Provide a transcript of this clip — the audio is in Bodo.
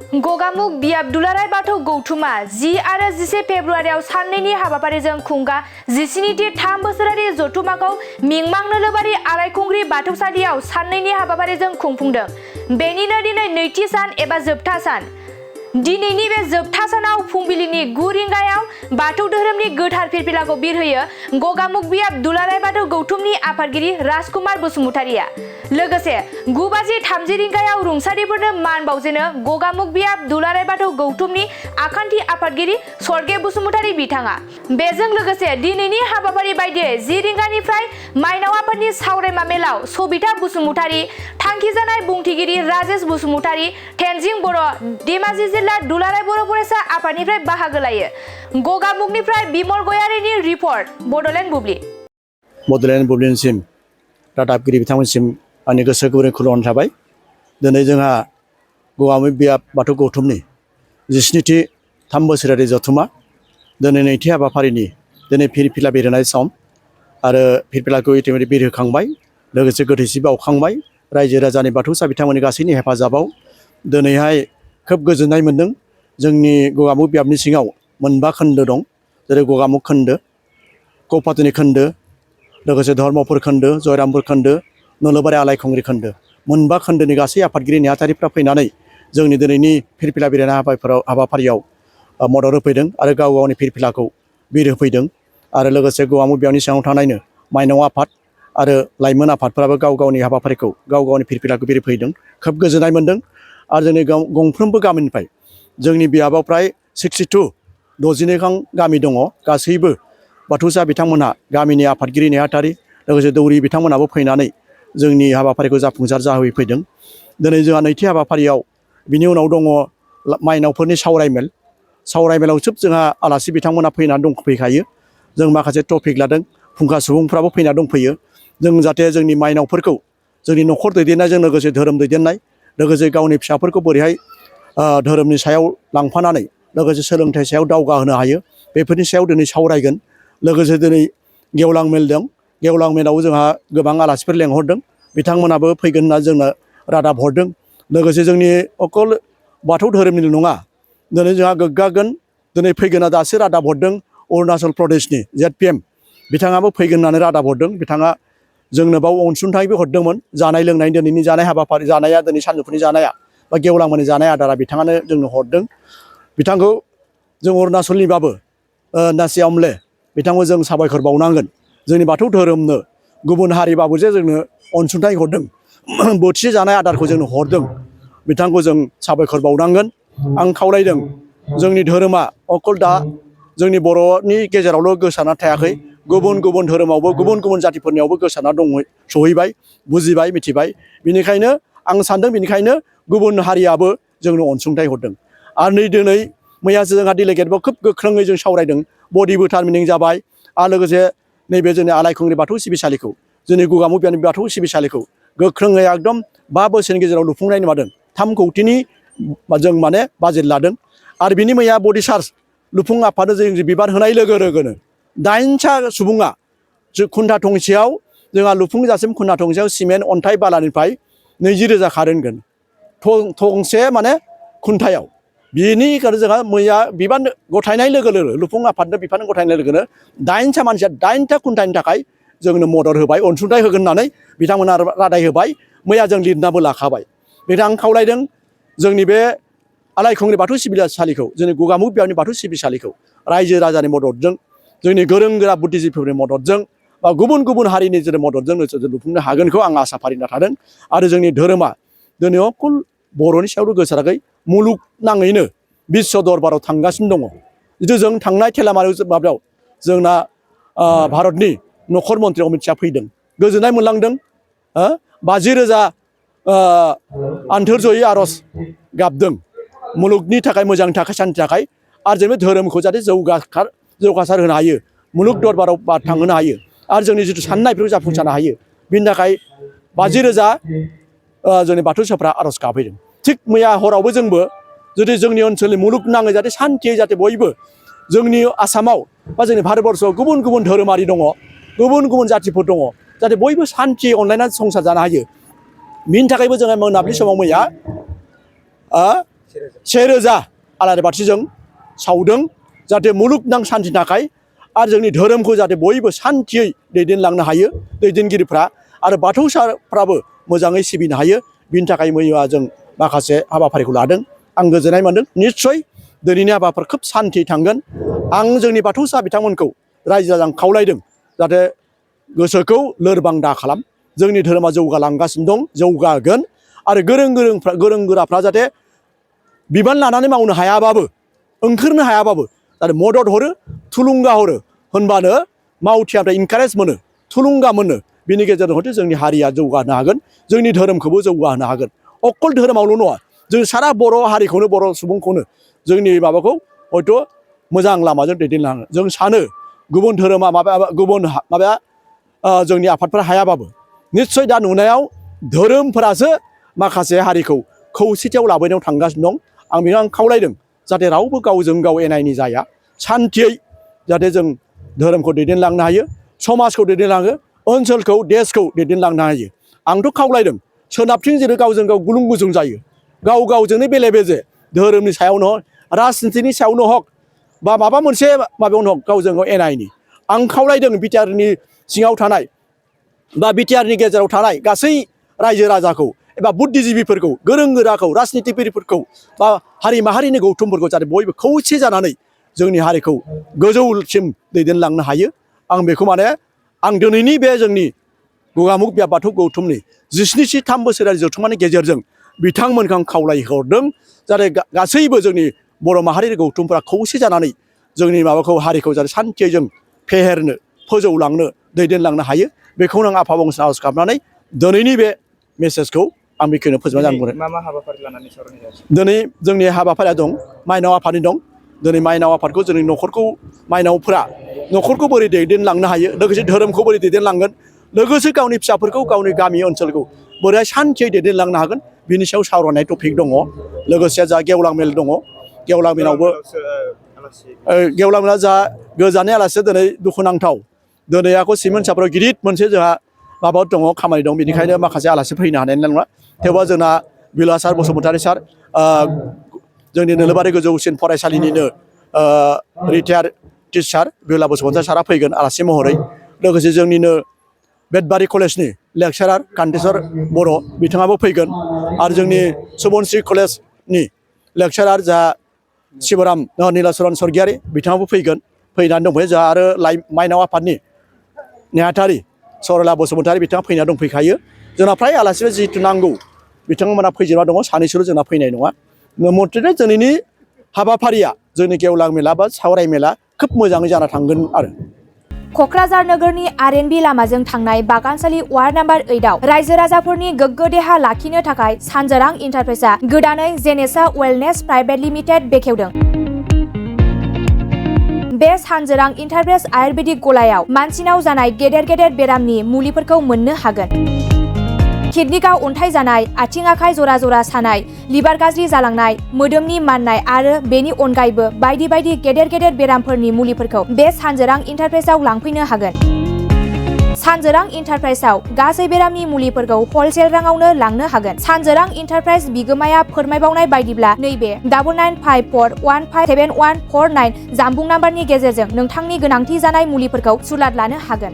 गगामुख बियाब दुलाराय बाथौ गौथुमा 10 आरो 11 फेब्रुवारियाव साननैनि हाबाफारिजों खुंगा 17थि 3 बोसोरारि जथुमाखौ मिंमां नोलोबारि आलायखुंग्रि बाथौसालियाव साननैनि हाबाफारिजों खुंफुंदों। बेनिनो दिनै नैथि सान एबा जोबथा सान। दिनैनि बे जोबथा सानाव फुंबिलिनि 9 रिंगायाव बाथौ धोरोमनि गोथार फिरफिलाखौ बिरहोयो गगामुख बियाब दुलाराय बाथौ गौथुमनि आफादगिरि राजकुमार बसुमतारिया। लोगोसे 9:30 रिंगायाव रुंसारिफोरनो मान बावजेनो गगामुख बियाब दुलाराय बाथौ गौथुमनि आखान्थि आफादगिरि स्वर्गे बसुमतारि बिथाङा। बेजों लोगोसे दिनैनि हाबाफारि बायदियै 10 रिंगानिफ्राय माइनाव आफादनि सावरायमा मेलाव सबिता बसुमतारि, थांखिजानाय बुंथिगिरि राजेश बसुमतारि, तेनजिं बर', धेमाजि जिल्ला दुलाराय बर' फरायसा आफादनिफ्राय बाहागो लायो। गगामुखनिफ्राय बिमल गयारिनि रिपर्ट, बड'लेण्ड बुब्लि। बड'लेण्ड बुब्लिनिसिम रादाबगिरि बिथांमोनसिम आंनि गोसो गुरै खुलुमनाय थाबाय। दिनै जोंहा गगामुख बियाब बाथौ गौथुमनि 17थि 3 बोसोरारि जथुमा दिनै नैथि हाबाफारिनि दिनै फिरफिला बिरहोनाय सम आरो फिरफिलाखौ इतिमধ্যे बिरहोखांबाय, लोगोसे गोथैसि बावखांबाय। रायजो राजानि बाथौसा बिथांमोननि गासैनि हेफाजाबाव दिनैहाय खोब गोजोननाय मोन्दों। जोंनि गगामुख बियाबनि सिङाव मोनबा खोन्दो दं, जेरै गगामुख खोन्दो, कौपातनि खोन्दो, लोगोसे धर्मपुर खोन्दो, जयरामपुर खोन्दो, नोलोबारि आलायखुंग्रि खोन्दो। मोनबा खोन्दोनि गासै आफादगिरि नेहाथारिफ्रा फैनानै जोंनि दिनैनि फिरफिला बिरहोनाय हाबाफारियाव मदद होफैदों आरो गाव गावनि फिरफिलाखौ बिरहोफैदों। आरो लोगोसे गगामुख बियाबनि सिङाव थानायनो माइनाव आफाद आरो लाइमोन आफादफोराबो गाव गावनि हाबाफारिखौ गाव गावनि फिरफिलाखौ बिरहोफैदों। खोब गोजोननाय मोन्दों। आरो जोंनि गंफ्रोमबो गामिनिफ्राय जोंनि बियाबाव फ्राय 62 गामि दङ। गासैबो बाथौसा बिथांमोनहा गामिनि आफादगिरि नेहाथारि लोगोसे दौरि बिथांमोनाबो फैनानै जोंनि हाबाफारिखौ जाफुंसार जाहोफैदों। दिनै जोंहा नैथि हाबाफारियाव बिनि उनाव दङ माइनावफोरनि सावरायमेल। सावरायमेलाव सोब जोंहा आलासि बिथांमोना फैनानै दंफैखायो। जों माखासे टपिक लादों, फुंखा सुबुंफ्राबो फैना दंफैयो। जों जाहाथे जोंनि माइनावफोरखौ जोंनि न'खर दैदेननायजों लोगोसे धोरोम दैदेननाय, लोगोसे गावनि फिसाफोरखौ बोरैहाय धोरोमनि सायाव लांफानानै लोगोसे सोलोंथाइ सायाव दावगाहोनो हायो, बेफोरनि सायाव दिनै सावरायगोन। लोगोसे दिनै गेवलां मेल दं। गेवलां मेलाव जोंहा गोबां आलासिफोर लेंहरदों, बिथांमोनाबो फैगोन होनना जोंनो रादाब हरदों। लोगोसे जोंनि अकल बाथौ धोरोमनिल' नङा, दिनै जोंहा गोग्गागोन। दिनै फैगोना दासो रादाब हरदों अरुणाचल प्रदेशनि ZPM बिथाङाबो फैगोन होननानै रादाब हरदों। बिथाङा जोंनो बाव अनसुंथाइबो हरदोंमोन। जानाय लोंनाय दिनैनि जानाय हाबाफारि जानाया, दिनै सानजौफुनि जानाया बा गेवलांनि जानाय आदारा बिथाङानो जोंनो हरदों। बिथांखौ जों अरुणाचलनिबाबो नासि अमले बिथांखौ जों साबायखर बावनांगोन। जोंनि बाथौ धोरोमनो गुबुन हारिबाबो जे जोंनो अनसुंथाइ हरदों, बोथिसे जानाय आदारखौ जोंनो हरदों, बिथांखौ जों साबायखर बावनांगोन। आं खावलायदों जोंनि धोरोमा अकल दा जोंनि बर'नि गेजेरावल' गोसारना थायाखै, गुबुन गुबुन धोरोमावबो गुबुन गुबुन जातिफोरनियावबो गोसारना दङ, सहैबाय, बुजिबाय, मिथिबाय। बेनिखायनो आं सानदों, बेनिखायनो गुबुन हारियाबो जोंनो अनसुंथाइ हरदों। आरो नै दिनै मैयासो जोंहा डेलिगेटबो खोब गोख्रोङै जों सावरायदों। बडिबो टार्मिनिं जाबाय। आरो लोगोसे नैबे जोंनि आलायखुंग्रि बाथौ सिबिसालिखौ, जोंनि गगामुख बियाबनि बाथौ सिबिसालिखौ गोख्रोङै एकदम 5 बोसोरनि गेजेराव लुफुंनाय नुदों। 3 कौटिनि जों माने बाजेट लादों। आरो बिनि मैया बडि चार्ज लुफुं आफादनो जों बिबान होनाय लोगो लोगोनो 8सा सुबुङा खुन्था थंसेयाव जोंहा लुफुंजासिम खुन्था थंसेयाव सिमेन्ट अन्थाइ बालानिफ्राय 20,000 खारहोगोन थंसे माने खुन्थायाव। बिनि जोंहा मैया बिबान गथायनाय लोगो लोगो लुफुं आफादनो बिबान गथायनाय लोगोनो 8सा मानसिया 8टा खुन्थानि थाखाय जोंनो मदद होबाय, अनसुंथाइ होगोन होननानै बिथांमोना रादाय होबाय। मैया जों लिरनाबो लाखाबाय। बेखायनो आं खावलायदों जोंनि बे आलायखुंग्रि बाथौ सिबिसालिखौ, जोंनि गगामुख बियाबनि बाथौ सिबिसालिखौ रायजो राजानि मददजों, जोंनि गोरों गोरा बुद्धिजिबिफोरनि मददजों बा गुबुन गुबुन हारिनि जेरै मददजों नोंसोर लुफुंनो हागोनखौ आं आसा फारिना थादों। आरो जोंनि धोरोमा दिनै अकल बर'नि सायावल' गोसाराखै, मुलुगनाङैनो बिश्व दरबाराव थांगासिनो दङ। जिथु जों थांनाय माबायाव जोंना भारतनि नखर मन्थ्रि अमित शाह फैदों, गोजोननाय मोनलांदों। 50,000 आन्थोरजयै आर'ज गाबदों मुलुगनि थाखाय, मोजांनि थाखाय, सान्थिनि थाखाय। आरो जों बे धोरोमखौ जाहाथे जौगासार होनो हायो, मुलुग दरबाराव थांहोनो हायो, आरो जोंनि जिथु साननायफोरखौ जाफुंसारनो हायो, बिनि थाखाय 50,000 जोंनि बाथौसाफ्रा आर'ज गाबफैदों। थिग मैया हरावबो जोंबो जुदि जोंनि ओनसोलनि मुलुगनाङै जाहाथे सान्थियै, जाहाथे बयबो जोंनि आसामाव बा जोंनि भारतबर्षआव गुबुन गुबुन धोरोमारि दङ, गुबुन गुबुन जातिफोर दङ, जाहाथे बयबो सान्थियै अनलायनानै संसार जानो हायो। बिनि थाखायबो जोङो मोनाबिलि समाव मैया 1000 आलारि बाथिजों सावदों जाहाथे मुलुगनां शान्तिनि थाखाय आरो जोंनि धोरोमखौ जाहाथे बयबो शान्तियै दैदेनलांनो हायो दैदेनगिरिफ्रा आरो बाथौसाफ्राबो मोजाङै सिबिनो हायो बिनि थाखाय मैया जों माखासे हाबाफारिखौ लादों आं गोजोननाय मोनदों निस्सय दिनैनि हाबाफोर खोब शान्ति थांगोन आं जोंनि बाथौसा बिथांमोनखौ रायजो राजां खावलायदों जाहाथे गोसोखौ लोरबां दा खालाम जोंनि धोरोमा जौगालांगासिनो दं जौगागोन आरो गोरों गोराफ्रा जाहाथे बिबान लानानै मावनो हायाबाबो ओंखारनो हायाबाबो जाहाथे मदद हरो थुलुंगा हरो होनबानो मावथियाफ्रा इनकारेज मोनो थुलुंगा मोनो बिनि गेजेरजों हयथ' जोंनि हारिया जौगानो हागोन जोंनि धोरोमखौबो जौगाहोनो हागोन अकल धोरोमावल' नङा जों सारा बर' हारिखौनो बर' सुबुंखौनो जोंनि माबाखौ हयथ' मोजां लामाजों दैदेनलाङो जों सानो गुबुन धोरोमा गुबुन माबाया जोंनि आफादफोरा हायाबाबो निस्सय दा नुनायाव धोरोमफोरासो माखासे हारिखौ खौसेथियाव लाबोनायाव थांगासिनो दं आं बेखौ खावलायदों जाहाथे रावबो गावजों गाव एना एनि जाया शान्तियै जाहाथे जों धोरोमखौ दैदेनलांनो हायो समाजखौ दैदेनलाङो ओनसोलखौ देशखौ दैदेनलांनो हायो आंथ' खावलायदों सोनाबथिं जेरै गावजों गाव गुलुं गुजुं जायो गाव गावजोंनो बेले बेजे धोरोमनि सायावनो हक राजनितिनि सायावनो हक बा माबा मोनसे माबायावनो हक गावजों गाव एना एनि आं खावलायदों बिटिआरनि सिङाव थानाय बा बिटिआरनि गेजेराव थानाय गासै रायजो राजाखौ एबा बुद्धिजिबिफोरखौ गोरों गोराखौ राजनितिगिरिफोरखौ बा हारि माहारिनि गौथुमफोरखौ जाहाथे बयबो खौसे जानानै जोंनि हारिखौ गोजौसिम दैदेनलांनो हायो आं बेखौ माने आं दिनैनि बे जोंनि गगामुग बियाब बाथौ गौथुमनि 17थाम बोसोरारि जथुम्मानि गेजेरजों बिथांमोनखौ आं खावलायहरदों जाहाथे गासैबो जोंनि बर' माहारिनि गौथुमफोरा खौसे जानानै जोंनि माबाखौ हारिखौ जाहाथे शान्तियै जों फेहेरनो फोजौलांनो दैदेनलांनो हायो बेखौनो आं आफा बंस'नाव आर'ज गाबनानै दिनैनि बे मेसेजखौ आं बेखौनो फोजोबनाय जागोन मा हाबाफारि लानानै सावरायनाय जादों दिनै जोंनि हाबाफारिया दं माइनाव आफादनि दं दिनै माइनाव आफादखौ जोंनि न'खरखौ माइनावफोरा न'खरखौ बोरै दैदेनलांनो हायो लोगोसे धोरोमखौ बोरै दैदेनलांगोन लोगोसे गावनि फिसाफोरखौ गावनि गामि ओनसोलखौ बोरैहाय शान्तियै दैदेनलांनो हागोन बिनि सायाव सावरायनाय टपिक दङ लोगोसे जा गेवलां मेल दङ गेवलां मेलावबो गेवलां मेला जा गोजाननि आलासि दिनै दुखुनांथाव दिनै आखौ सिमेन्ट गिदिर मोनसे जोंहा माबा दङ खामानि दं बेनिखायनो माखासे आलासि फैनो हानाय नङा थेवबो जोंना बिलासार बसुमतारी सार जोंनि नोलोबारि गोजौसिन फरायसालिनिनो रिटायार टिचार बिला बसुमतारी सारा फैगोन आलासि महरै लोगोसे जोंनिनो बेटबारि कलेजनि लेक्सारार कान्तेश्वर बर' बिथाङाबो फैगोन आरो जोंनि सुबनश्री कलेजनि लेक्सारार जा शिबराम नीलाचरन स्वर्गियारि बिथाङाबो फैगोन फैनानै दंफैयो जोंहा आरो माइनाव आफादनि नेहाथारि सरला बसुमतारी बिथाङा फैना दंफैखायो जोंना फ्राय आलासिफोर जिहेतु नांगौ बिथांमोना फैजोबना दङ सानैसोल' जोंना फैनाय नङा मथथे दिनैनि हाबाफारिया जोंनि गेवलां मेला बा सावराय मेला खोब मोजाङै जाना थांगोन आरो क'क्राझार नोगोरनि आर.एन.बि लामाजों थांनाय बागानसालि वार्ड नाम्बार 8आव रायजो राजाफोरनि गोग्गो देहा लाखिनो थाखाय सानजोरां इन्टारप्राइजआ गोदानै जेनेसा वेलनेस प्राइभेट लिमिटेड बेखेवदों। बे सानजोरां इन्टारप्राइज आयुर्वेदिक गलायाव मानसिनाव जानाय गेदेर गेदेर बेरामनि मुलिफोरखौ मोननो हागोन। किडनिकाव अन्थाइ जानाय, आथिं आखाइ जरा जरा सानाय, लिभार गाज्रि जालांनाय, मोदोमनि माननाय आरो बेनि अनगायैबो बायदि बायदि गेदेर गेदेर बेरामफोरनि मुलिफोरखौ बे सानजोरां इन्टारप्राइजआव लांफैनो हागोन। सानजोरां इन्टारप्राइजआव गासै बेरामनि मुलिफोरखौ हलसेल राङावनो लांनो हागोन। सानजोरां इन्टारप्राइज बिगोमाया फोरमायबावनाय बायदिब्ला नैबे 9954157149 जानबुं नाम्बारनि गेजेरजों नोंथांनि गोनांथि जानाय मुलिफोरखौ सुलाद लानो हागोन।